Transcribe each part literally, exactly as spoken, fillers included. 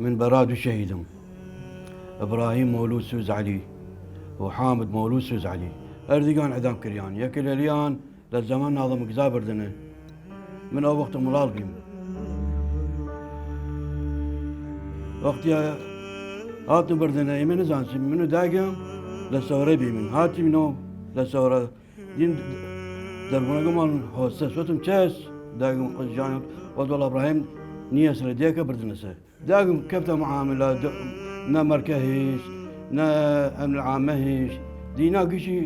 من بەرا دو شەهیدم، ئبراهیم مەولود سوز عەلی و حامد مەولود سوز عەلی، هەردوگان ئدام کریان. یەکێ لەلیان لە زەمەن ناظم گزا بردنە. من ئەو وەختە مڵاڵ بیم. وەختی هاتن بردنە، ئیمە نزان چی، من و داگم لە سەورە بیمن. هاتیمنەوە لە سەورە، دیم دەربوونەگەمان هۆسە، سوتم چەس، داگم قژیان، وەت وەڵا ئبراهیم نیەسرە، دیەکە بردنەسە. داگم کەفتە معاملە، د-، نە مەرکە هیچ، نە ئەمن عامە هیچ، دینا گشی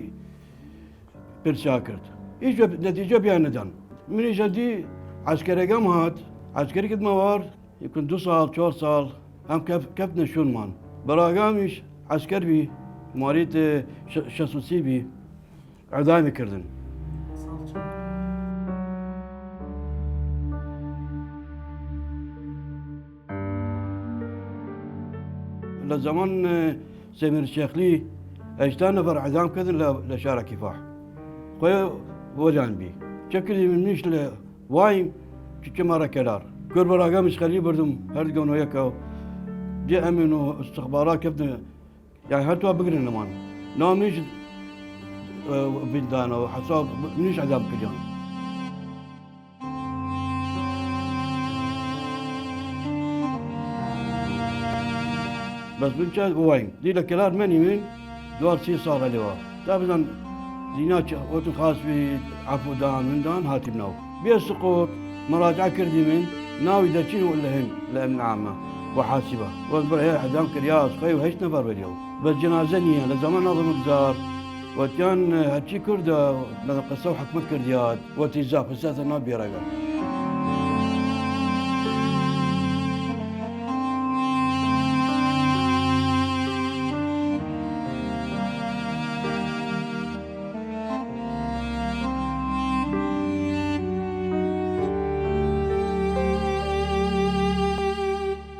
پرسیا کرد. هیچ نەتیجە بیا نەدان. منیش دی عەسکەرەگەم هات، عەسکەری کردمە وار، یمکن دو ساڵ، چوار ساڵ، ئەم کەف-، کەفتنە شونمان. بەراگامیش عەسکەر بی، ماریت، ئێ، ش-، شەست و سی بی، ئدامی کردن. لە زەمەن، ئێ، سەمیر شێخلی هەشتا نەفەر ئدام کردن لە، لە شارە کیفاح. خوێ وەجان بی. چە کردی من میش لە وایم چ، چ مارە کەلار. کور بەراگەم ئیشخەلی بردم، هەردگەون وە یەکەو. جێ ئەمین و ئستخبارات کەفتن، یعنی هەر توا بگرن نەمان. نامیش، ئێ، بیندانەوە، حساب منیش ئدام کردیان. بەس من چە بوایم، دی لە کەلار مەنیمن، دوار سی ساڵە لێوە. تا بزان دینا چ، وەتن خاس بی، عەفو دان، من دان، هاتیم ناو. بێ سقوط، مراجعە کردیمن، ناوی دەچین و لە هن، لە ئەمن عامە، و حاسبە. وەز بڕێ ئدام کریا، ئەسخەی و هەشت نەفەر وەریەو. بەس جنازە نییە، لە زەمەن ناظم گزار، وەتیان هەرچی کردە، لە قسە و حکومەت کردیات، وەتی زاف سیاسە ناو بێرەگە.